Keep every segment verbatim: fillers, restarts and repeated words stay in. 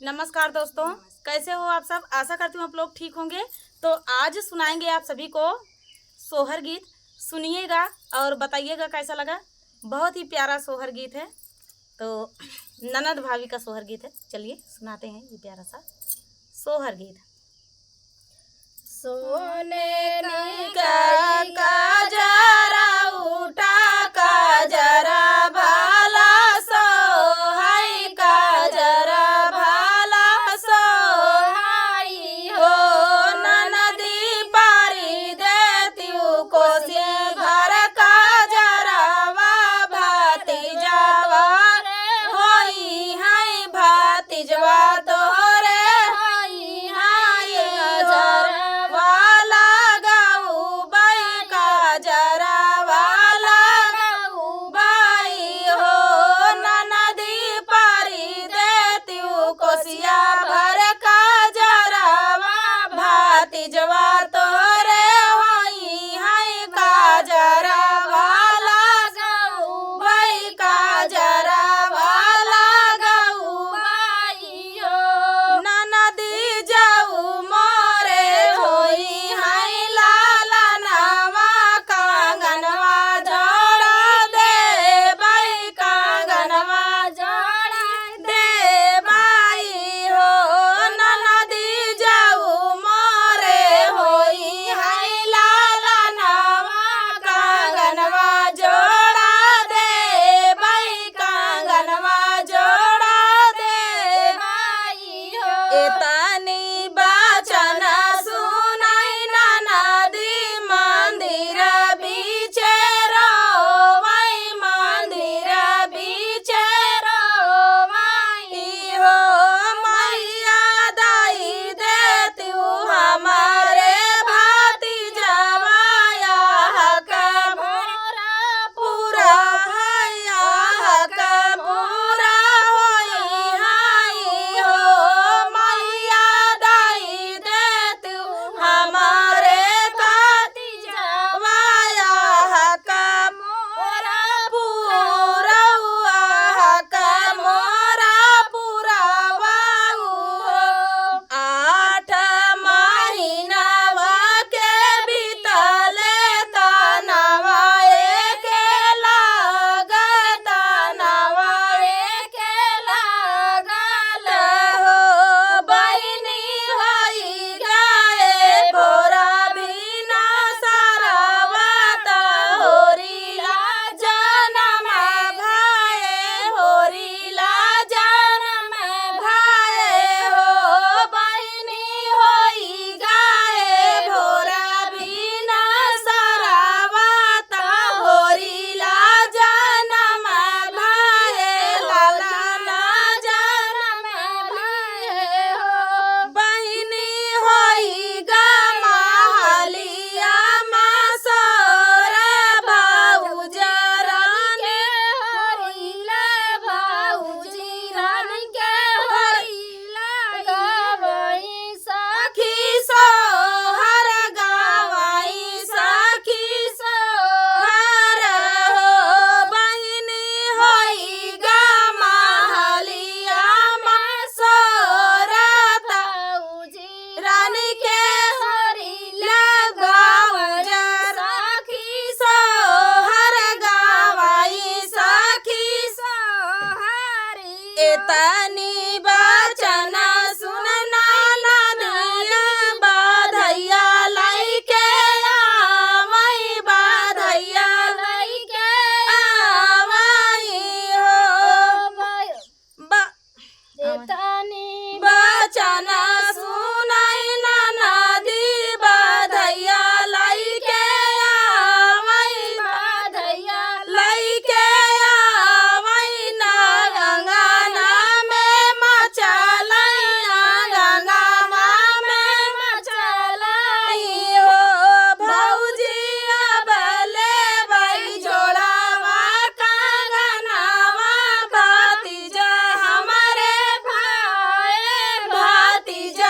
नमस्कार दोस्तों, कैसे हो आप सब? आशा करती हूँ आप लोग ठीक होंगे। तो आज सुनाएंगे आप सभी को सोहर गीत। सुनिएगा और बताइएगा कैसा लगा। बहुत ही प्यारा सोहर गीत है। तो ननद भाभी का सोहर गीत है। चलिए सुनाते हैं ये प्यारा सा सोहर गीत। सोने नी का काजरा उठा काजरा भाला सोहाई काजरा भाला सोहाई हो ननदी पारी देतिउ कोसी भर काजरवा भतीजवा रे होई है भतीजवा तोहरे होई है काजरवा लगाऊ बाई काजरवा लगाऊ बाई हो ननदी पारी देतिउ कोसिया भर काजरवा भतीजवा तोहरे होई है काजरवा लगाऊ बाई काजरवा लगाऊ बाई हो ननदी जाऊ मोरे होई है लालनवा कांगनवा जोड़ा देबाई कांगनवा जोड़ा देबाई हो ननदी जाऊ मोरे होई है लालनवा कांगनवा जोड़ा देबाई कांगनवा जोड़ा देबाई हो एतनी बचन सुनाई ननदी मंदिर बीचे रोवाई मंदिर बीचे रोवाई हो मैया दाई देतिउ हमारे भतीजवा हक मोरा पूरा है हक पूरा होई हाई हो मैया दाई देतिउ हमारे भतीजवा हक मोरा पूरा हक मोरा पूरा वाऊ हो आठ महीनवा के बीतले तनवा एके लागल, तनवा एके लागल हो। बहिनी होई गए भोरा बिना सरवा त होरी ला जनम भए, होरी ला जनम भए हो। बहिनी होई गए भोरा बिना सरवा त होरी ला जनम भए, लाला ला जनम भए हो। बहिनी होई गा महलिया मा सोरा भाउज रानी के होइला भाउजी रानी के होइला गवई सखी सोहर गवई सखी सोहर हो। बहिनी होई गा महलिया मा सोरा भाउजी रानी के होरी लगावल सखी सोहर गावाई सखी सोहरी। एतनी बचन सुन ननदिया बधैया लइके आवई, बधैया लइके आवई हो। बा-, एतनी बचन सुनाई ननदी बधैया लइके आवई, बधैया लइके आवई ना अंगना में मचलई, अंगना में मचलई हो। भौजी अब लेबई जोड़वा कंगनवा, भतीजा हमरे भाई, भतीजा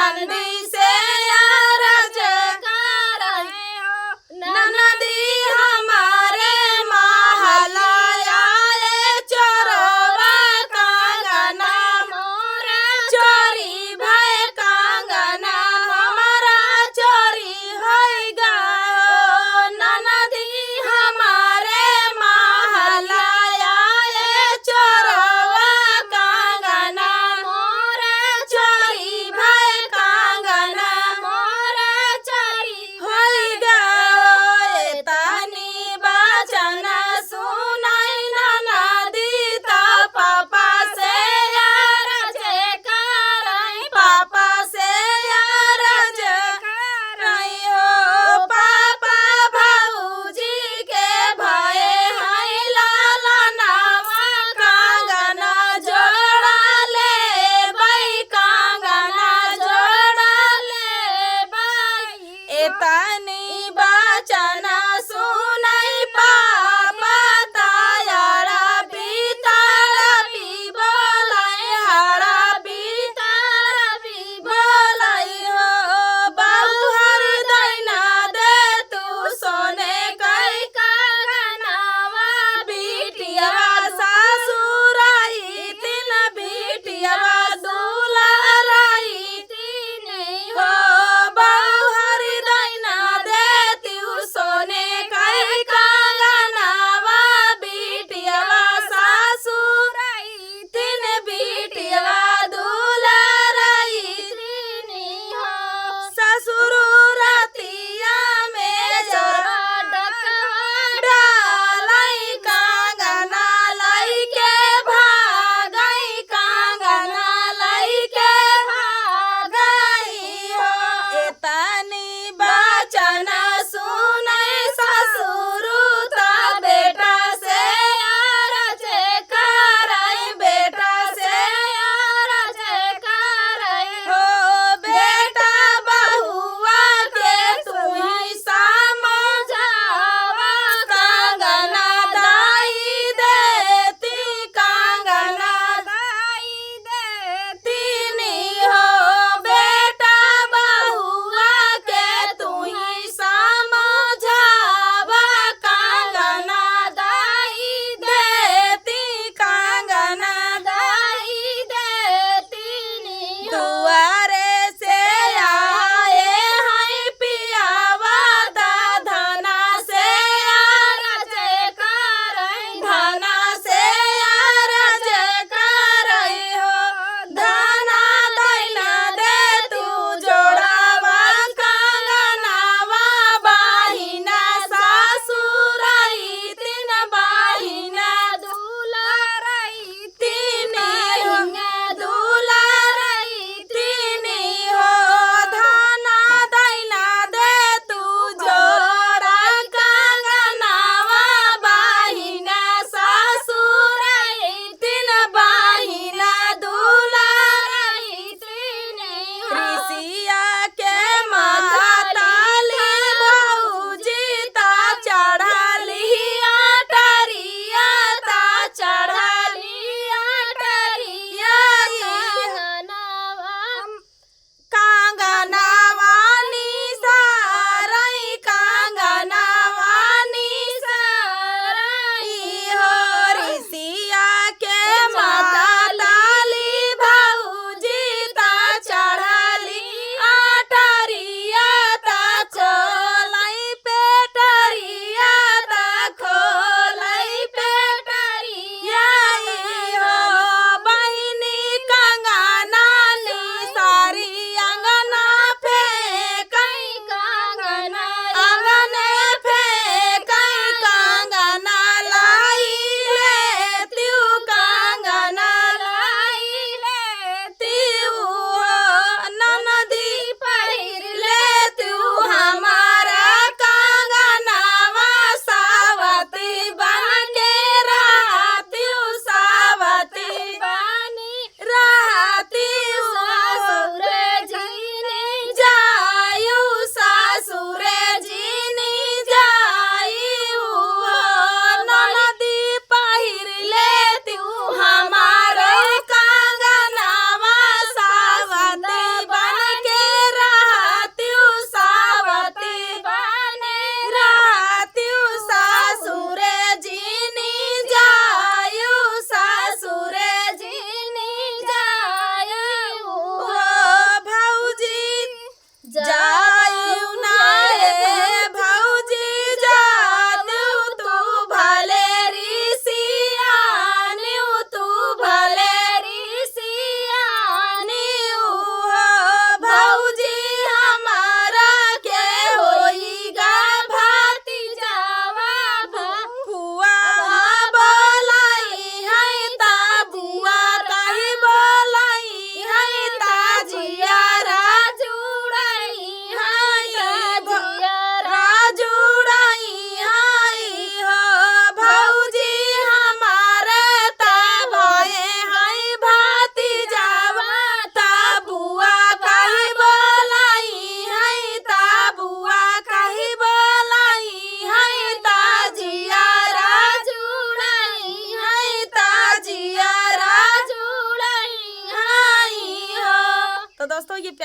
ननदी से अरज करे हो, ननदी हमारे महला आए चोरवा कंगना, मोरा चोरी भय कंगना, हमारा चोरी होई गा। ननदी हमारे महला आए चोरवा कंगना, मोरा चोरी भय कंगना।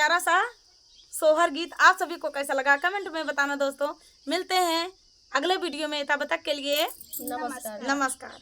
प्यारा सा सोहर गीत आप सभी को कैसा लगा, कमेंट में बताना दोस्तों। मिलते हैं अगले वीडियो में, तब तक के लिए नमस्कार। नमस्कार।